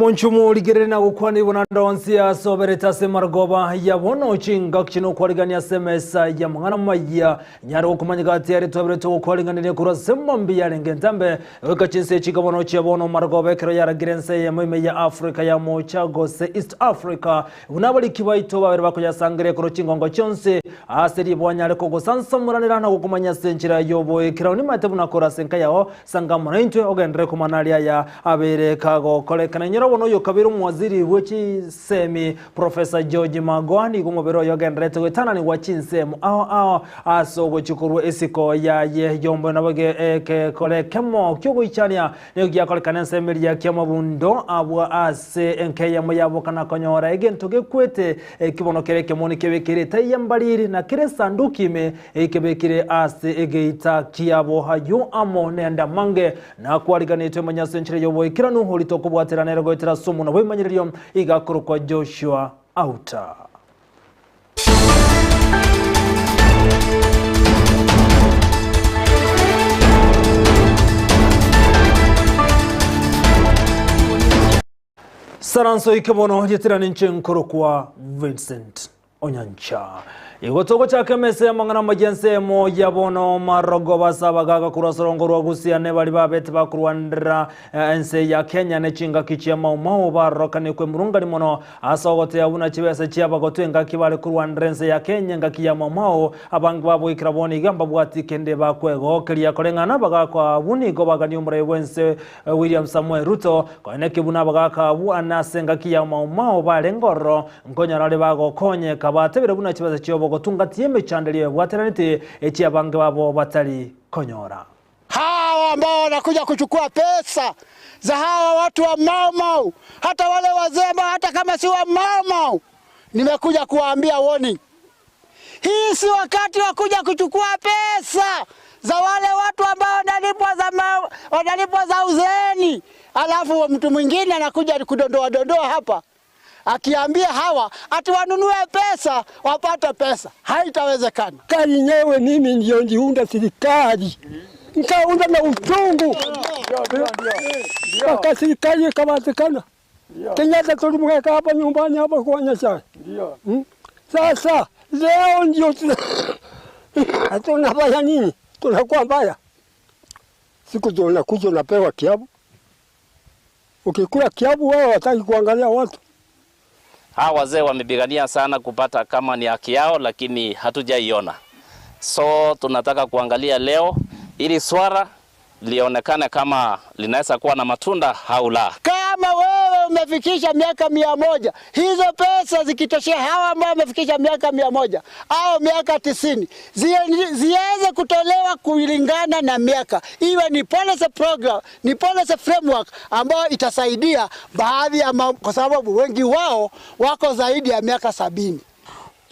Monchu morigereri na gokwanirwa na ndonsi asoberete ase marogoba ya bono chingaki chino okwarigania ase emesa ya mang'ana maya nyare gokomanya gati yare twaberetwe gokwaringaniria korwa ase mambi yarenge entambe goika chinse echi bono chia bono marogoba ekero yaragire ense eyemo ime ya Africa ya mocha gose East Africa buna abariki baito babere bakoyasangereria korwa chingongo chionsi ase ribwanyare kogosansamoranera na gokomanya ase enchera y'oboikeranu nimanyete buna kore ase enka yao Sanga amo naintwe, ogenderere komana aria aya abeire kagokorekana. Inyora bono oyokabeire omowaziri bwe chisemi Professor George Magoha nigo omobere oye ogendererete goetananigwa chinsemo ao ao ase ogochia korwa esiko yaye yomboyo nabo egekore ekemo kiogoichania nigo giakorekana ensemo eria kiamabundo abwo ase enka eyemo yaboka na konyora egento gekwete ekibono kere ekemoni kebekire etai y'embariri na kere esanduki ime Ekebekire ase egeita kiabo ayio amo nende amange, nakwariganetwe manya ase enchera y'oboikeranu, oria tokobwatera nere goetera ase omonwa bw'ebimanyererio, iga akorokwa Joshua Auta. Saranso ike bono rietera ninche nkorokwa Vincent. Onyancha. Igo togochaka emesa y'amang'ana amaya ensemo ya bono marogo base abagaga korwa ase orongo rwa Gusii ne baria babete bakorwanera ense ya Kenya ne chingaki chia Mau Mau barorokanekwe emurungani mono ase ogotea buna chibesa chiabagotu engaki bare korwanera ense ya Kenya engaki ya Mau Mau abange baboikera bono iga mbabwati kende bakwegokeria koreng'ana abagaka abwo nigo bagania omorai bwense William Samoei Ruto koeneki buna abagaka abwo ane ase engaki ya Mau Mau barenge ororo Nkonyora are bagokonyeka, batebire buna chibesa chi'obogotungatia emechando eria ebwateranete, echi abange babo batari konyora. Hawa ambao wanakuja kuchukua pesa za hawa watu wa Mau Mau, hata wale wazee ambao hata kama si wa Mau Mau, nimekuja kuwaambia warning. Hii si wakati wa kuja kuchukua pesa za wale watu ambao wanalipwa za ma, wanalipwa za uzeeni, alafu mtu mwingine anakuja kudondoa dondoa hapa akiambia hawa ati wanunue pesa wapate pesa, haitawezekana. Serikali yenyewe mimi ndio niliunda serikali nikaunda na uchungu mpaka serikali ikapatikana. Kenyatta tulimweka hapa nyumbani hapa kwa Nyasaye. Hmm? Sasa leo ndio tunafanya nini? Tunakuwa mbaya. Siku tunakuja unapewa kiapo Ukikula kiabu wewe wataki kuangalia watu. Hawa wazee wamepigania sana kupata kama ni haki yao, lakini hatujaiona. So tunataka kuangalia leo ili swala lionekane kama linaweza kuwa na matunda au la. Kama wewe umefikisha miaka 100, hizo pesa zikitoshea hawa ambao wamefikisha miaka 100 au miaka 90 ziweze kutolewa kulingana na miaka, iwe ni policy program, ni policy framework ambayo itasaidia baadhi ya kwa sababu wengi wao wako zaidi ya miaka 70.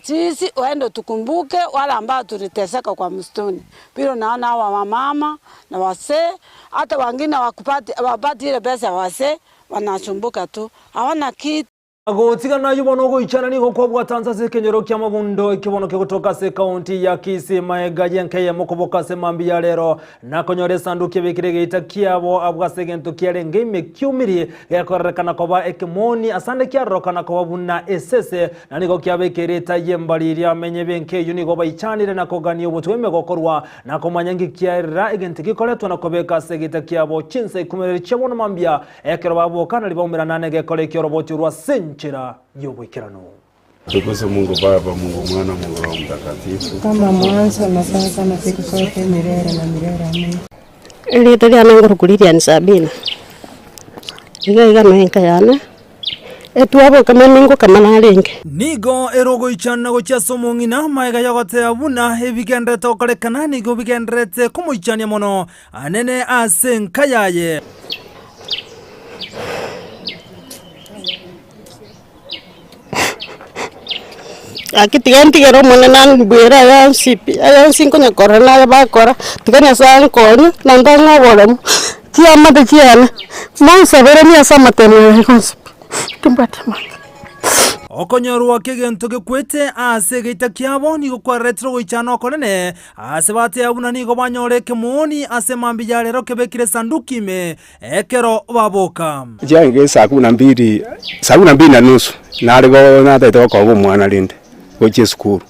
Sisi waende tukumbuke wale ambao tuliteseka kwa msituni. Bila naona hawa wamama na wasee, hata wengine wapati ile pesa ya wasee, wanasumbuka tu, hawana kitu. Gotigana nayio bono ogoichana nigo kwabwatansa ase ekenyoro ki'amagundo ekebono kegotoka ase ekaunti ya Kisii maega y'enka eyemo koboka ase mambia ya rero na konyora esanduki ebekire egeita kiabo abwo ase egento kiarenge ime kiumirie gekorerekana koba ekemoni asande kiarorokana koba buna esese na nigo kiabekeire etai y'embariria amenye b'enka eyio nigo baichanire na kogania obotweme gokorwa na komanya nki kiaerera egento gikoretwa na kobeka ase egeita kiabo chinsa ikumereri chia bono mambia Ekero baboka nario baumerana negekora eki'oroboti orwo ase enchera y'oboikeranu. Tukuse Mungu Baba, Mungu Mwana, Mungu Roho Mtakatifu. Kama mwanzo na sasa na siku zote milele na milele. Amina. Erieta riane nkorokwa Lilian Sabina, iga iga noe enka yane, etwaboka meme ngokama narenge. Nigo ere ogoichana gochia ase omong'ina, magega y'ogoteeba buna ebigendererete gokorekana nigo bigendererete komoichania mono anene ase enka yaye. Gaki tiga ntigere Omonene anbuere aya onsi pi, aya onsi nkonya korora naye bakora, tiga Nyasaye ankonye, naende ang'e oboremu, chiamate chiane, monsaberanie ase amatemo aya yonsi pi, timbwati amang'ana. Okonyorwa kw'egento gekwete ase egeita kiabo nigo kwareretire ogoichana okonene, ase bateba buna nigo banyora ekemooni ase mambia ya rero kebekire esanduki ime ekero baboka. Chiaenge saa kumi na mbili, saa kumi na mbili na nusu nare go natagete gokoba omwana rende gochia esukuru,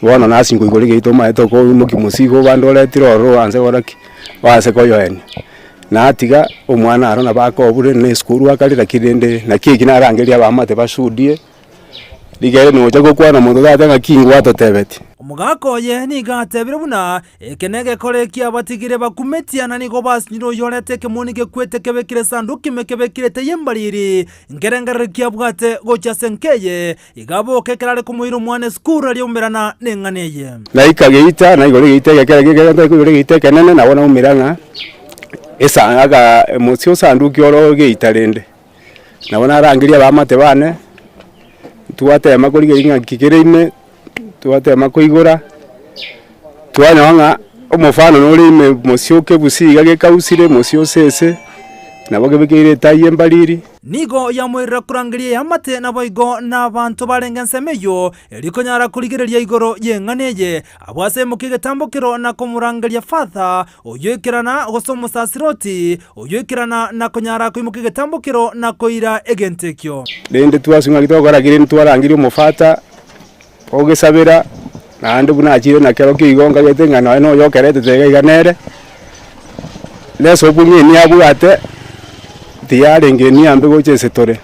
bono nasi nkoigora egeita omanyete okoimokia omosigo obande oretire ororo oanse gokora ki? Oanse koyoenia. Natiga omwana aro nabo akobure na esukuru akare lakini rende naki eki narangeria abaamate bashuhudie, rigere nocha gokwana omonto tata ng'aki ngwatotebeti. Omogaka oye nigo atebire buna eke negekore ekiabatigire bakumetie na nigo basinyire oyorete ekemoni gekwete kebekire esanduki ime kebekire etei embariri nkerengererio kiabwate gochia ase enka eye iga aboke ekero are komoira omwana esukuru aria oumerana neng'ana eye. Naika geita, naigora egeita egekere gekere ntakoigora egeita ekenene nabo naumera ng'a esa aka omosie osanduki oro geita rende. Nabo narangeria abaamate bane, twatema korigereria ng'a ki kere ime, twatema koigora, twanyora ng'a omofano nore ime mosio okebusia iga gekausire mosio osese, nabo kebekeire etai embariri. Nigo yamoirera korangeria eamate naboigo nabanto barenge ensemo eyio, erio konyara korigereria igoro y'eng'ana eye. Abwo ase emokia egetambokero na komorangeria Father, oyoikerana, gose omosasiroti, oyoikerana na konyara koimoka egetambokero na koira egento ekio. Rende twasung'a ng'aki togokora ki? Rende twarangeria omofata ogesabera, naende buna achire na kerokio igo nkagete ng'a nonya noyo okeretete iga iga nere, nesobu ng'a niabwate, tiyarenge eniambe gocha ase tore.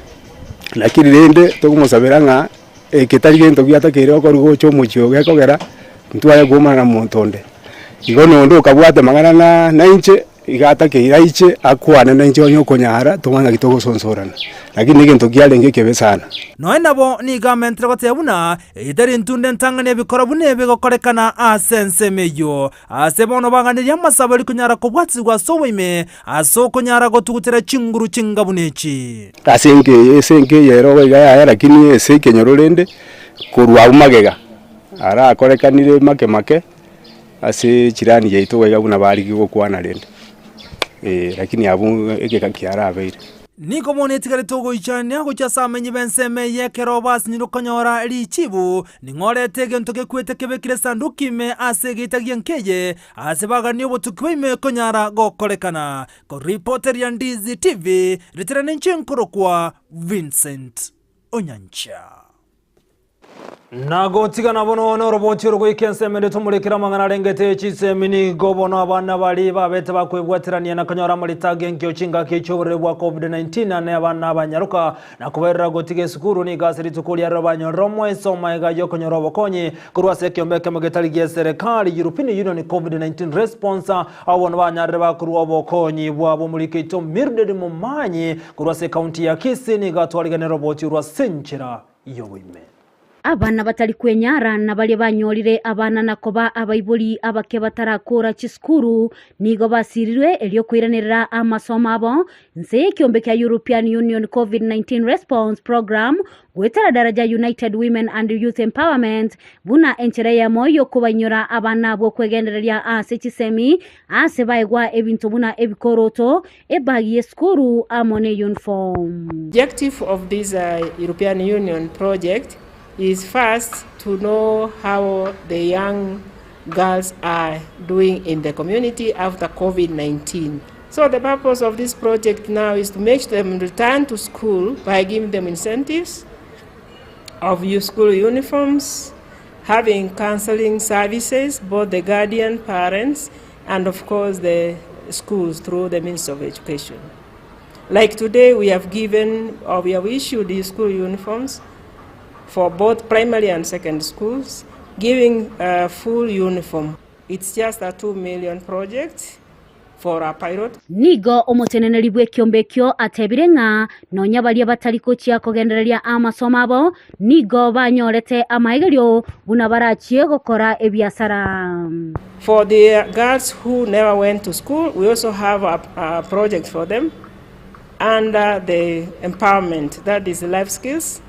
Lakini rende tokomosabera ng'a eke tari gento giatakeire gokorwa gocha omochie oyo gekogera, ntwaye koumana na monto onde. Igo nonde okabwate amang'ana na nainche, iga atakeire aiche akwane nainche onye okonyara tomanye naki togosonsorana, lakini negento kiarenge ekebe sana. Nonya nabo nigo amentire goteba buna eye tari entunda entang'ani y'ebikora buna ebi egokorekana ase ensemo eyio. Ase bono baganirie amasabo eri konyara kobwatigwa ase oboime ase okonyara gotugutera chinguru chinga buna echi. Ase enka eye, ase enka eye ero iga yaya lakini ase ekenyoro rende korwa abwo magega arakorekanire make make ase echirani yaito iga buna barigia gokwana rende eh, lakini abwo egeka kiarabeire. Nigo bono etigarete ogoichania gochia ase amenyi b'ensemo eye ekero basinyirwe konyora richibu, Ning'o orete egento gekwete kebekire esanduki ime ase egeita gi'enka eye, aase baganie obotuki bwa ime konyara gokorekana? Koripoteria Ndizi TV, ritera ninche nkorokwa Vincent Onyancha. Nagotigana bono noroboti oro goika ensemo ende tomorekere amang'ana arengete chisemi nigo bono abana baria babete bakwebwaterania na konyora amarita agenkio chingaki chi'oborwaire bwa Covid-19 ane abana abanyaroka na kobairera gotiga esukuru nigo ase rituko riarero banyorire omoeso magega y'okonyora obokonyi korwa ase ekeombe ekemo getari gi'eserekari European Union Covid-19 Response Abwo bono banyarire bakorua obokonyi bwabo omoriko oito Mildred Momanyi korwa ase ekaunti ya Kisii nigo atwariganire roboti orwo ase enchera y'oboime. Abana batari kwenyara na baria banyorire abana na koba abaibori abake batarakora chisukuru nigo basirirwe erio koiranerera amasomo abo nse y'ekiombe kia European Union Covid-19 Response Programme goetera daraja United Women and Youth Empowerment buna enchera eyemo y'okobainyora abana abwo kwegendereria ase chisemi ase baegwa ebinto buna ebikoroto, ebagi y'esukuru amo ne uniform. Objective of this European Union project is first to know how the young girls are doing in the community after COVID-19. So the purpose of this project now is to make them return to school by giving them incentives of school uniforms, having counseling services, both the guardian parents and of course the schools through the Ministry of Education. Like today we have given or we have issued the school uniforms for both primary and secondary schools, giving a full uniform. It's just a 2 million project for a pilot. Nigo omoteneneri bw'ekiombe ekio atebire ng'a nonya baria batari gochia kogendereria amasomo abo nigo banyorete amaegerio buna barachie gokora ebiasara. For the girls who never went to school, we also have a, a project for them under the empowerment, that is life skills.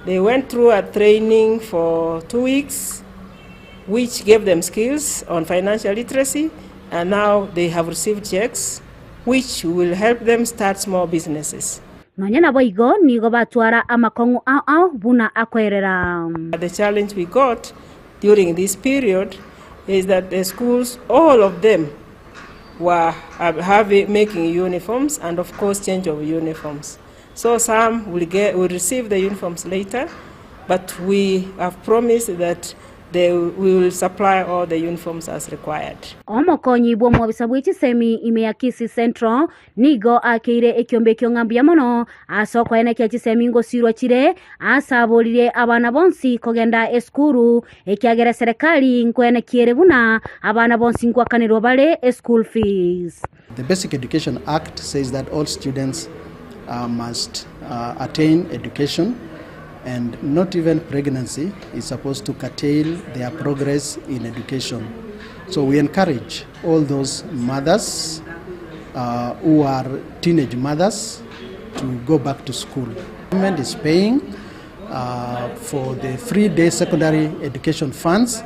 They went through a training for 2 weeks which gave them skills on financial literacy and now they have received checks which will help them start small businesses. Nonya naboigo nigo batwara amakong'u ao ao buna akoerera. The challenge we got during this period is that the schools, all of them were having, making uniforms and of course change of uniforms. So some will, get, will receive the uniforms later, but we have promised that they, we will supply all the uniforms as required. Omokonyi bw'omobisa bwe chisemi ime ya Kisii Central nigo akeire ekiombe ekio ng'a mbuya mono ase okoenekia chisemi ngosirwa chire ase aboririe abana bonsi kogenda esukuru ekiagera eserekari nkoenekia ere buna abana bonsi nkoakanerwa bare eschool fees. The Basic Education Act says that all students must attain education and not even pregnancy is supposed to curtail their progress in education. So we encourage all those mothers who are teenage mothers to go back to school. The government is paying for the free day secondary education funds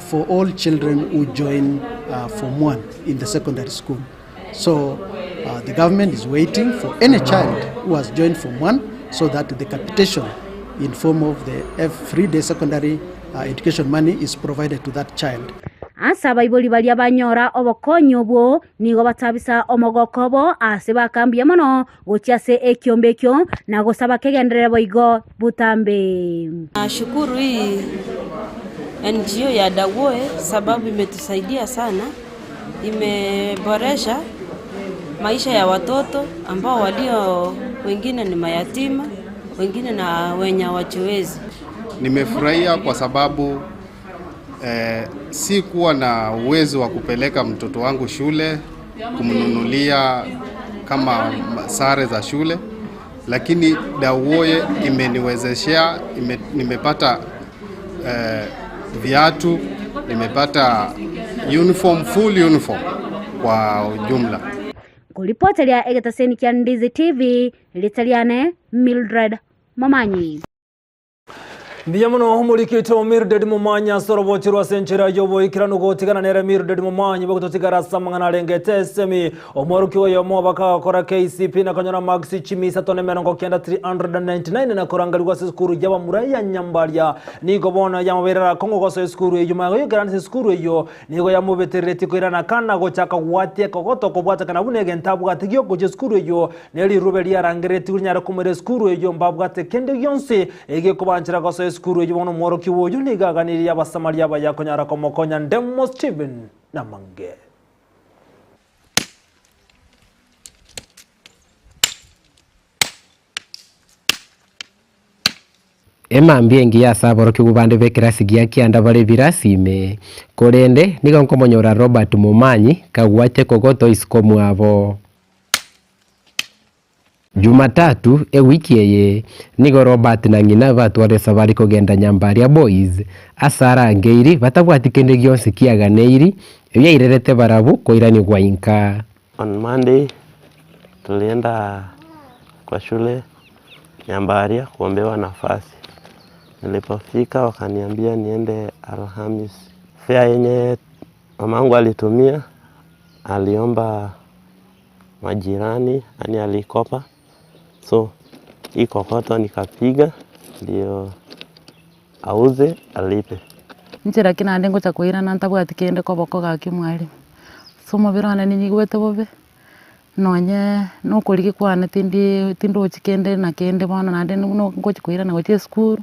for all children who join Form 1 in the secondary school. So the government is waiting for any child who has joined Form 1 so that the capitation in form of the free day secondary education money is provided to that child. Ase abaibori baria banyora obokonyi obwo nigo batabisa omogoko obo ase baka mbuya mono gochia ase ekiombe ekio na gosaba kegenderere boigo botambe. Nashukuru hii NGO ya Dawoe sababu imetusaidia sana, imeboresha maisha ya watoto ambao walio wengine ni mayatima, wengine na wenye hawajiwezi. Nimefurahia kwa sababu si kuwa na uwezo wa kupeleka mtoto wangu shule, kumnunulia kama sare za shule, lakini Dawoe imeniwezeshea, nimepata viatu, nimepata uniform, full uniform kwa ujumla. Nkoripoteria egetaseni kia Ndizi TV, ritariane Mildred Momanyi. Mbuya mono omorikito Mildred Momanyi ase orobochi rwa ase enchera y'oboikeranu gotigana nere Mildred Momanyi bogototigara ase amang'ana arengete esemi omworokia oyomo bakagakora KCP na konyora marks chimi isato na emerongo kenda 399 na korangerigwa ase esukuru y'abamura ya Nyambaria nigo bono yamoberera akong'u gosoa esukuru eyio magega yoikerana ase esukuru eyio nigo yamobetereretie koirana kana gochaka gwatia ekogoto kobwatekana buna egento abwate giogochia esukuru eyio na erirube riarangeretigwe rinyare komoira esukuru eyio mbabwate kende gionsi egekobanchera gosoa esukuru eyio bono omworokia oyo nigo aganirie abasamaria abaya konyara komokonya Ndemo Stephen Namange. Emambia engiya ase aborokigwa bande b'ekerasi gia kianda bare ebirasi ime, korende nigo nkomonyora Robert Momanyi kagwate kogoto isiko mwabo. Jumatatu ewiki eye nigo Robert na ng'ina batware esabari kogenda Nyambaria Boys ase arangeiri batabwati kende gionsi kiaganeiri ebiairerete barabwo koiranigwa inka. On Monday tulienda kwa shule Nyambaria kuombewa nafasi. Nilipofika wakaniambia niende Alhamis. Fare yenye mamangu alitumia, aliomba majirani, yani alikopa. So hii kokoto nikapiga ndio auze alipe. Inche lakini naende ngocha koirana ntabwati kende koboko gaki mwalimu. Ase omobere one ninyigwete bobe, nonye na okorigia kwane tindi tindochi kende na kende bono naende buna ngochi koirana gochia esukuru,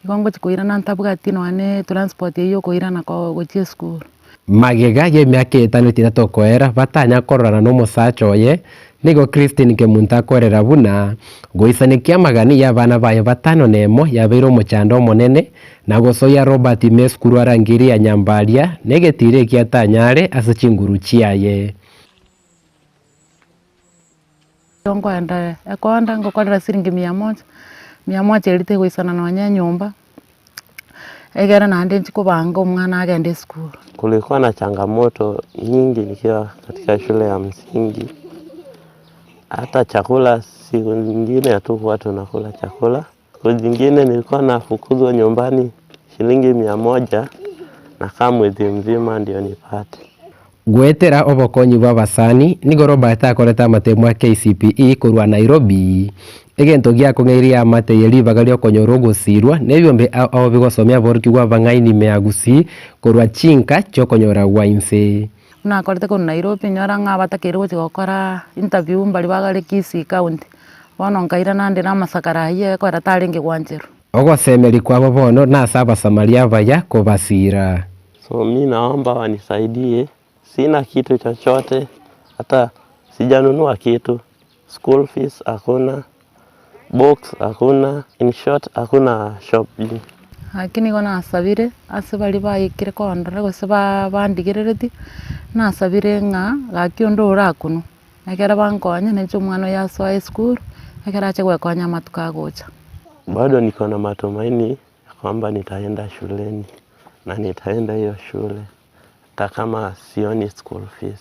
igo ngochi koirana ntabwati nonye transport eywo okoirana ko gochia esukuru. Magega y'emiaka etano etato koera batanya kororana nomosacha oye, nigo Christine Kemunto akorera buna goisanekia amagani y'abana baye batano nemo yabeire omochando omonene na gosoyia Robert ime esukuru arangerie ya Nyambaria na egetiro eki atanyare ase chinguru chiaye. Nkoenda ekonda ngokorera siringi mia moja, mia moja eria tegoisana nonye enyomba, egere naende nchi kobanga omwana agende esukuru. Kulikuwa na changamoto nyingi nikiwa katika shule ya msingi. Hata chakula siku nyingine hatukuwa tunakula chakula. Siku zingine nilikuwa nafukuzwa nyumbani shilingi 100 nakaa mwezi mzima ndio nipate. Goetera obokonyi bw'abasani, nigo Robert akorete amatemo a KCPE korwa Nairobi, egento giakong'eirie eamate eye ribaga ri'okonyora ogosiirwa na ebiombe ao ao bigosomia aborokigwa abang'aini ime ya Gusii korwa chinka chi'okonyora gwa inse. Buna akorete korwa Nairobi nyora ng'a batakeire gochia gokora interview mbari bagare Kisii county, bono nkairana ande na amasakara aywo ekero tarenge gwancherwa. Ogosemeria kwabo bono nase Abasamaria abaya kobasiira. So mi naomba wanisaidie, sina kitu chochote, hata sijanunua kitu, school fees hakuna, books hakuna, in short hakuna shopping. Gaki nigo nasabire ase baria baikire kondora gose ba bandigereretie, nasabire ng'a gaki onde orakunwe, ekero bankonye ninche omwana oyo asoe esukuru, ekero ache goekonya amatuko agocha. Bado niko na matumaini ya kwamba nitaenda shuleni na nitaenda hiyo shule hata kama sioni school fees.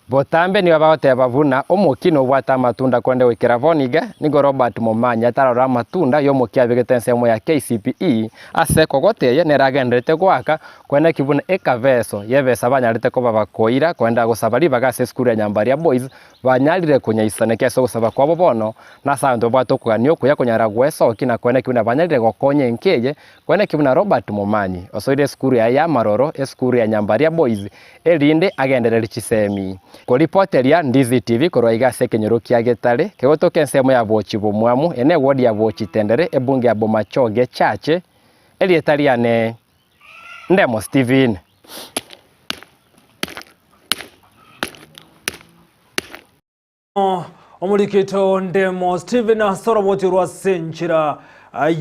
Botambe nigo bagoteba buna omokia nobwate amatunda konde goikera bono iga, nigo Robert Momanyi atarora amatunda y'omokia abegete ensemo ya KCPE ase ekogoti eye nere agendererete goaka koenda ki buna ekabeso y'ebesa banyarete koba bakoira koenda gosaba ribaga ase esukuru ya Nyambaria Boys Banyarire konyaisaneka ase ogosaba kwabo bono, na ase abanto babwate okogania okuya konyara gwesokia na koeneki buna banyarire gokonya enka eye, koeneki buna Robert Momanyi, osoire esukuru yaye y'amaroro, esukuru ya Nyambaria Boys, erinde agendererie chisemi. Koripoteria Ndizi TV korwa iga ase ekenyoro kia Getare, kegotoka ensemo ya Bochi Bomwamu, ene eward ya Bochi Tendere, ebunge ya Bomachoge Chache, erieta riane Ndemo Stephen. Omorikito Ndemo Stephen ase oroboti rwa Senchera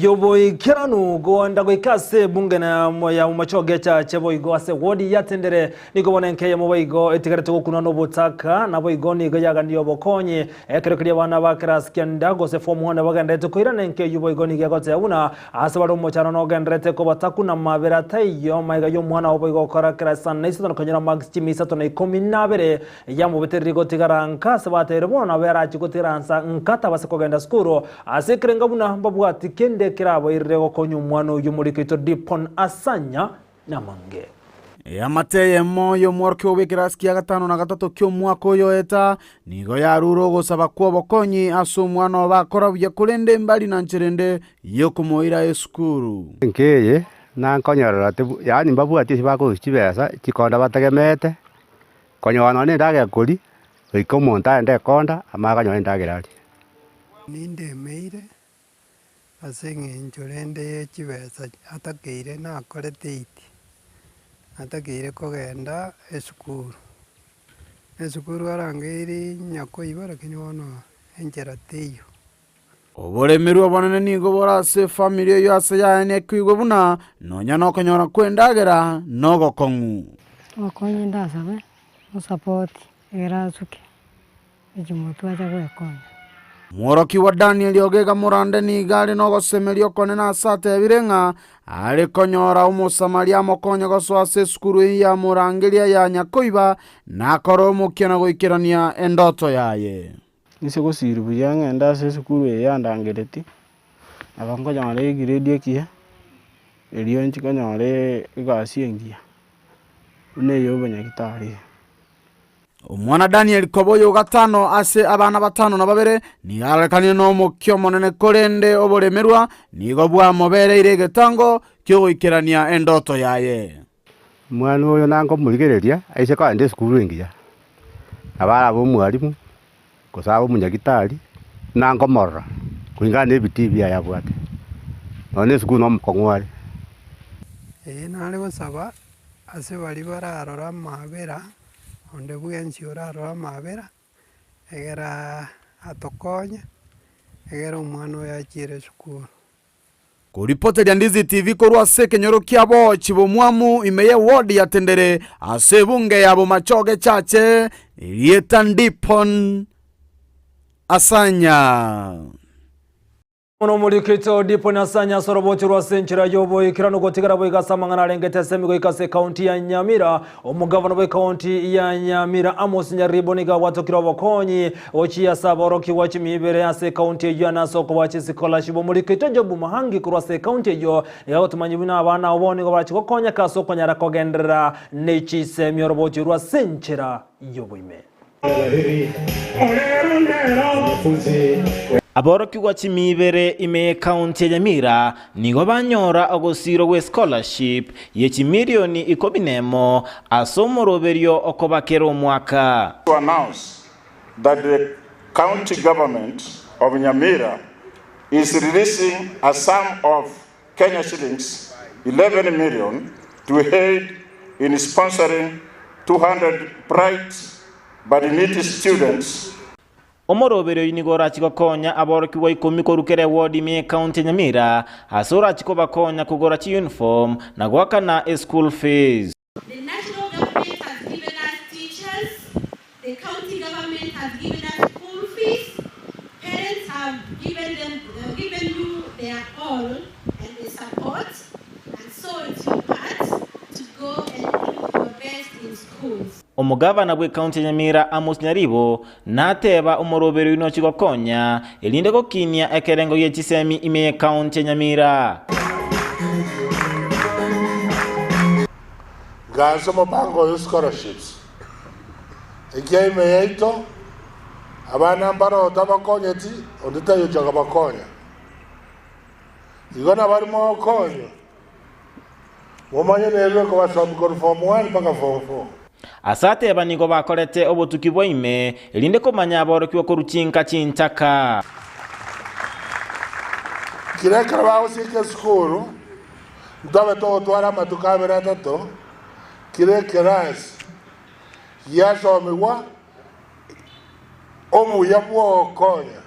y'oboikeranu goenda goika ase ebunge na ya Bomachoge Echache boigo ase wodi ya Tendere nigo bono enka eyemo boigo etigarete gokunwa nobotaka naboigo nigo yagania obokonyi ekero keria abana ba class kianda gose form one bagenderete koirana enka eyio boigo nigo egoteba buna Ase bare omochando nogendererete kobatakuna amabera ataiyo, magega y'omwana obo igo gokora kera isano na isato na konyora marks chimia isato na ikomi na abere, yamobetereria gotigara nka ase bateire bono nabo erachie gotigara nsa nka tabase kogenda sukuru ase ekerenga buna mbabwati kende kerabairire gokonya omwana oyio omoriko oito Dipon Asanya namange. Eamate eyemo y'omworokigwa bw'ekerasi kia gatano na gatato ki'omwaka oyo oeta, nigo yarure ogosaba kw'obokonyi ase omwana obo akora buya korende mbari na nchera ende y'okomoira esukuru. Enka eye nankonyorera tibu yaani mbabwati ase bakorusia chibesa chikonda bategemeete, konyora nonye na endagera koria, goika omonto aende ekonda amanye akanyora endagera arie. Nindemeire Ase eng'encho rende ye chibesa atakeire nakorete eight, natakeire kogenda esukuru. Esukuru arangeiri nyakoiba lakini bono enchera teiyo. Oboremerwa obonene nigo bore ase efamiri eyio ase yaye ekoigwa buna nonya nokonyora kw'endagera nogokong'u. Obokonyi ndasabe, osapoti, egere asuke. Echimotwe acha gwekonya. Omworokigwa Danieli ogega morande nigo are nogosemeria okonene ase atebire ng'a are konyora Omosamaria amokonye gosoa ase esukuru eyio yamorangeria ya nyakoiba na akore omokia na goikerania endoto yaye. Inse gosiri buya ng'ende ase esukuru eye yandangeretie, nabo nkonyora egrade ekiya, erio nchi konyora egasi engiya, buna eye ya obonyagitari eye. Omwana Danieli koba oyo gatano ase abana batano na babere, nigo arorekanire nomokia omonene, korende oboremerwa nigo bwamobereire egetango ki'ogoikerania endoto yaye. Omwana oyo nankomorigereria aise kogenda esukuru engiya, nabo arabe omwalimu, gose abe omonyagitari, nankomorora kulingana na ebitii biaye abwate, nonya na esukuru nomokong'u are. Ee, nare gosaba ase baria bararore amabera. Onde bwensi orarore amabera, egere atokonye, egere omwana oyo achiere esukuru. Koripoteria Ndizi TV korwa ase ekenyoro kia Boochi Bomwamu ime ye ward ya Tendere ase ebunge ya Bomachoge Chache, erieta Ndipon Asanya. Mono omorikito Dipo Nyasanya ase oroboti rwa ase enchera y'oboikeranu gotigara boigo ase amang'ana arengete ase emigo ika ase ekaunti ya Nyamira. Omogavana bw'ekaunti ya Nyamira Amos Nyaribo nigo abwatokire obokonyi gochia ase aborokigwa chimibere ase ekaunti eyio na ase okobaa chischolarship. Omorikito Job Mahangi korwa ase ekaunti eyio nigo agotomanyia buna abana abwo nigo barachi gokonyeka ase okonyara kogenderera ne chisemi oroboti orwo ase enchera y'oboime. Aborokigwa chimibere ime y'Ekaunti ya Nyamira nigo banyora ogosiirwa gwe scholarship ye chimilioni ikomi nemo ase omoroberio okoba kera omwaka. To announce that the county government of Nyamira is releasing a sum of Kenya shillings 11 million to aid in sponsoring 200 bright but needy students. Omoroberio oyio nigo orachi gokonya aborokigwa ikomi korwa kera eward ime y'ecounty ya Nyamira ase orachi kobakonya kogora chiuniform na goakana eschool fees. The national government has given us teachers, the county government has given us school fees, parents have given them, given you their all and the support, and so it's your part to go and do your best in schools. Omogavana bw'ecounty ya Nyamira Amos Nyaribo nateba omoroberio oyio nochi gokonya erinde gokinia ekerengo gie chisemi ime y'ecounty ya Nyamira. Nganse omobango oyo scholarships, ekiagera ime yaito abana mbaro otabakonyeti, onde taiyo ocha kobakonya. Igo nabo mogokonywa, momanye nerwe kobasomia korwa form one mpaka form four. Ase ateba nigo bakorete obotuki bwa ime, erinde komanya aborokigwa korwa chinka chintaka. Kera ekero bagosieka esukuru, ntobe togotwara amatuko abere atato, kera ekerasi giasomigwa obuya bw'ogokonya.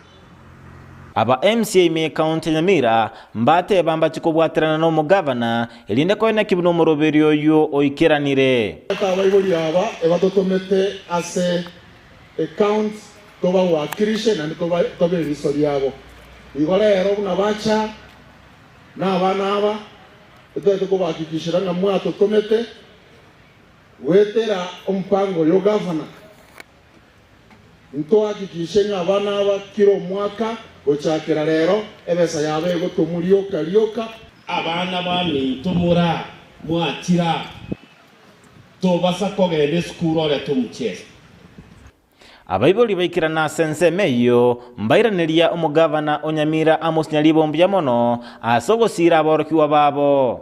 Aba MCA ime y'Ekaunti ya Nyamira mbateba mbache kobwaterana n'omogavana erinde koeneki buna omoroberio oyio oikeranire. Abaibori aba ebatotomete ase ecounty tobawakilishe naende tobe eriso riabo. Igo rero buna bacha na abana aba etwete kobahakikishera ng'a mwatotomete gwetera omupango oyo gavana ntohakikishe ng'a abana aba kira omwaka gochakera rero ebesa yabo egotomwa rioka rioka. Abana baminto mora mwachira tobasa kogenda esukuru ore tomuchesa. Abaibori baikerana ase ensemo eyio mbairaneria omogavana o Nyamira Amos Nyaribo mbuya mono ase ogosira aborokigwa babo.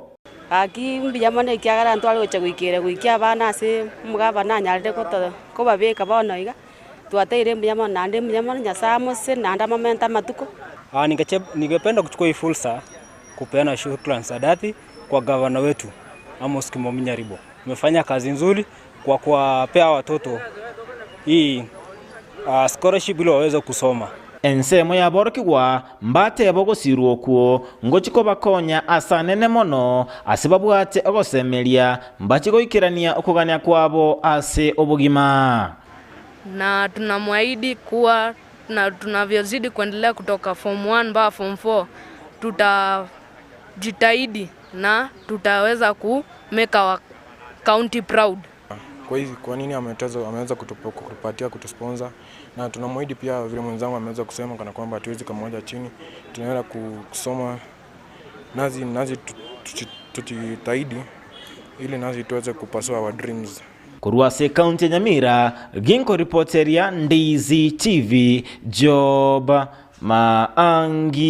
Gaki mbuya mono ekiagera ntware gocha goikera goikia abana ase omogavana anyarire goto kobabeka bono iga, twateire mbuya mono naende mbuya mono Nyasaye amosesenie naende amomente amatuko. Ningependa kuchukua hii fursa kupeana shukrani za dhati kwa gavana wetu Amos Kimomi Nyaribo. Amefanya kazi nzuri kwa kuwapea watoto hii scholarship ili waweze kusoma. Ensemo yaborokigwa mbateba ogosirwa okwo ngochi kobakonya ase anene mono ase babwate ogosemeria mbachi goikerania okogania kwabo ase obogima. Na tunamwahidi kuwa na tunavyozidi kuendelea kutoka form 1 mpaka form 4 tutajitahidi na tutaweza ku make our county proud. Kwa hizi, kwa nini ameweza kutupatia kutusponsor, na tunamwahidi pia vile mwenzangu ameweza kusema kana kwamba hatuwezi kama chini, tunaenda kusoma nazi, nazi tujitahidi ili nazi tuweze kupasua our dreams. Korwa ase ekaunti ya Nyamira, ginko ripoteria Ndizi TV, Job Maangi.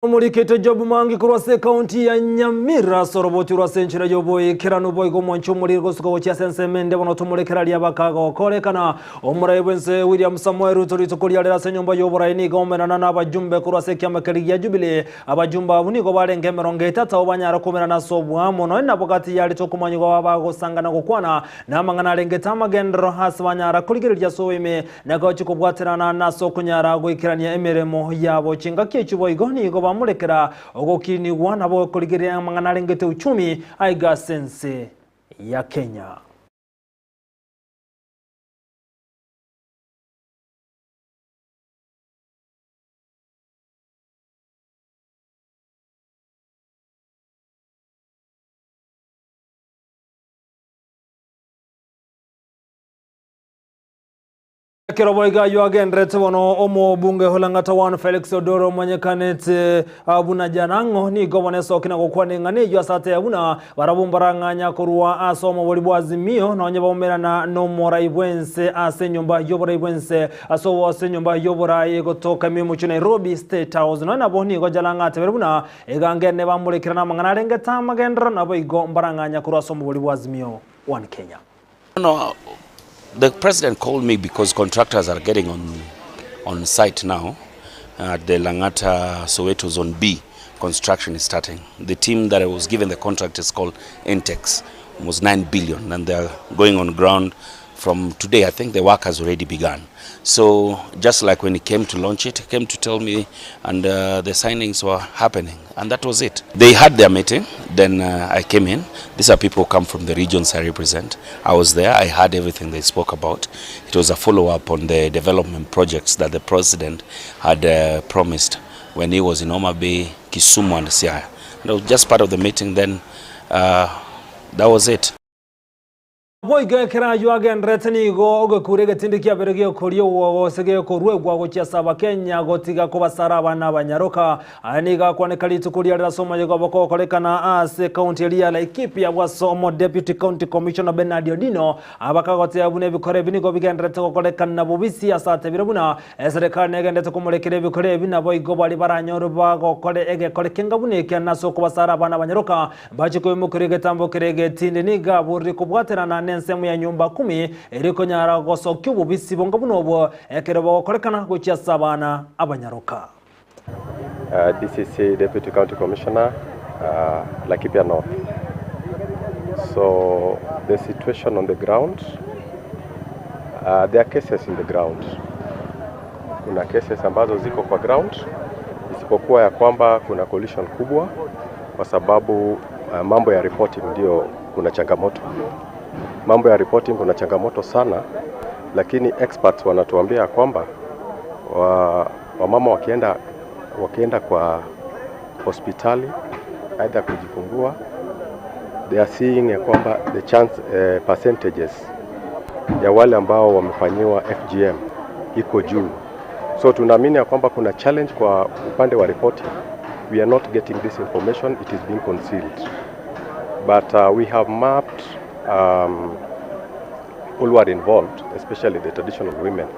Omorikete Job Mangi korwa ase ekaunti ya Nyamira ase oroboti rwa ase enchera y'oboikeranu boigo omwancho omorire gosuka gochia ase ensemo ende bono tomorekereria bakagokorekana. Omorai bwense William Samoei Ruto rituko riarera ase enyomba y'oborai nigo omenana na abajumbe korwa ase ekiama keria gia Jubilee. Abajumbe abwo nigo barenge emerongo etato abo banyara komerana ase obwamo nonya nabo gati yarete okomanyigwa bagosangana gokwana na amang'ana arengete amagendero ase banyara korigereria ase oboime nagochi kobwaterana na ase okonyara goikerania emeremo yabo. Chingaki echi boigo nigo bamurekera ogokinigwa nabo korigereria amang'ana arengete uchumi aiga ase ense ya Kenya. Ekero boigo ayio agenderete bono, omobunge o Lang'ata One Felix Odoro omanyekanete buna Janang'o nigo bono esoki na gokwana eng'ana eyio ase ateba buna barabwo mbarang'anya korwa ase omobori bwa Azimio nonye baumerana nomorai bwense ase enyomba y'oborai bwense ase ase enyomba y'oborai egotoka ime y'omochie Nairobi State House. Nonye nabo nigo Jalang'o atebire buna egangene bamorekera namang'ana arengete amagenderero naboigo mbarang'anya korwa ase omobori bwa Azimio One Kenya. No, the president called me because contractors are getting on, on site now at the Langata Soweto Zone B. Construction is starting. The team that I was given the contract is called Intex, almost 9 billion, and they are going on ground from today. I think the work has already begun. So just like when he came to launch it, he came to tell me, and uh, the signings were happening, and that was it. They had their meeting, then uh, I came in. These are people who come from the regions I represent. I was there, I heard everything they spoke about. It was a follow-up on the development projects that the president had uh, promised when he was in Homa Bay, Kisumu and Siaya. And it was just part of the meeting then, uh, that was it. Boigo ekero ayio agendererete nigo ogekura egetindi kiabere gekoria gose gekoruegwa gochia ase Abakenya gotiga kobasara abana abanyaroka. Aya nigo akwaneka rituko riarero ase omoyega obokogokorekana ase ekaunti eria ya Laikipia bwase omo Deputy County Commissioner Bernard Odino abakagoteba buna ebikora ebi nigo bigendererete gokorekana bobisi ase atebire buna eserekari negendererete komorekera ebikora ebi naboigo baria baranyore bagokora egekore kenga buna ekiane ase okobasara abana abanyaroka Mbache koimokeria egetambo keria egetindi, nigo aborire kobwaterana nensemo ya nyomba kumi, erio konyara gosokia obobisi bonga buna obwo, ekero bogokorekana gochia ase abana abanyaroka. DCC Deputy County Commissioner Laikipia North So the situation on the ground uh, there are cases in the ground. Kuna cases ambazo ziko kwa ground isipokuwa ya kwamba kuna coalition kubwa kwa sababu uh, mambo ya reporting ndio kuna changamoto. Mambo ya reporting kuna changamoto sana, lakini experts wanatuambia kwamba wa, wamama wakienda, wakienda kwa hospitali aidha kujifungua they are seeing ya kwamba the chance eh, percentages ya wale ambao wamefanyiwa FGM iko juu. So tunaamini ya kwamba kuna challenge kwa upande wa reporting. We are not getting this information, it is being concealed. But uh, we have mapped um, all who are involved, especially the traditional women.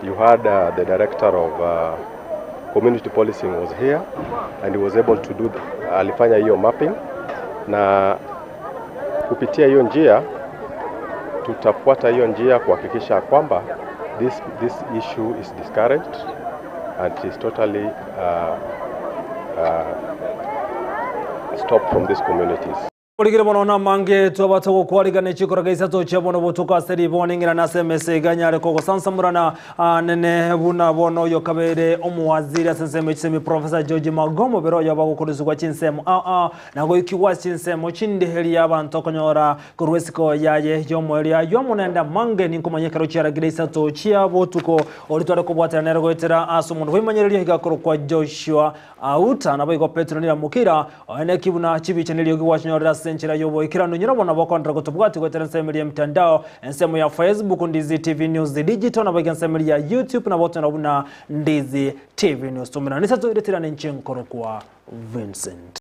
You had uh, the director of uh, community policing was here and he was able to do the, alifanya hiyo mapping na kupitia hiyo njia tutafuata hiyo njia kuhakikisha kwamba this, this issue is discouraged and is totally uh, uh, stopped from these communities. Origire mono namange twabata gokwarigana chikora gaisato chia bono botuko ase riboni ng'ina nase emesa iga nyare kogosansamorana nene buna bono oyo kabere omowaziri ase ensemo chisemi Professor George Magomo bere oyo bagokorusugwa chinsemo ao ao na goikigwa chinsemo chinde eria abanto okonyora korwa esiko yaye yomoerio aywo amo naende amange ninkomanya ekero chiaragire isato chia botuko oria tware kobwatana nere goetera ase omonto bwaimanyereria iga akorokwa Joshua Auta, naboigo Petero niramokira, Oye neki buna chibicha neriogi gwachinyorire ase enchera y'oboikeranu. Nyora bono bokoenderera gotobwatia goetera ensemo eria y'emitandao, ensemo ya Facebook Ndizi TV News Digital, naboigo ensemo eria ya YouTube nabo otonyora buna Ndizi TV News. Tomerane isato ere tirane inche nkorokwa Vincent.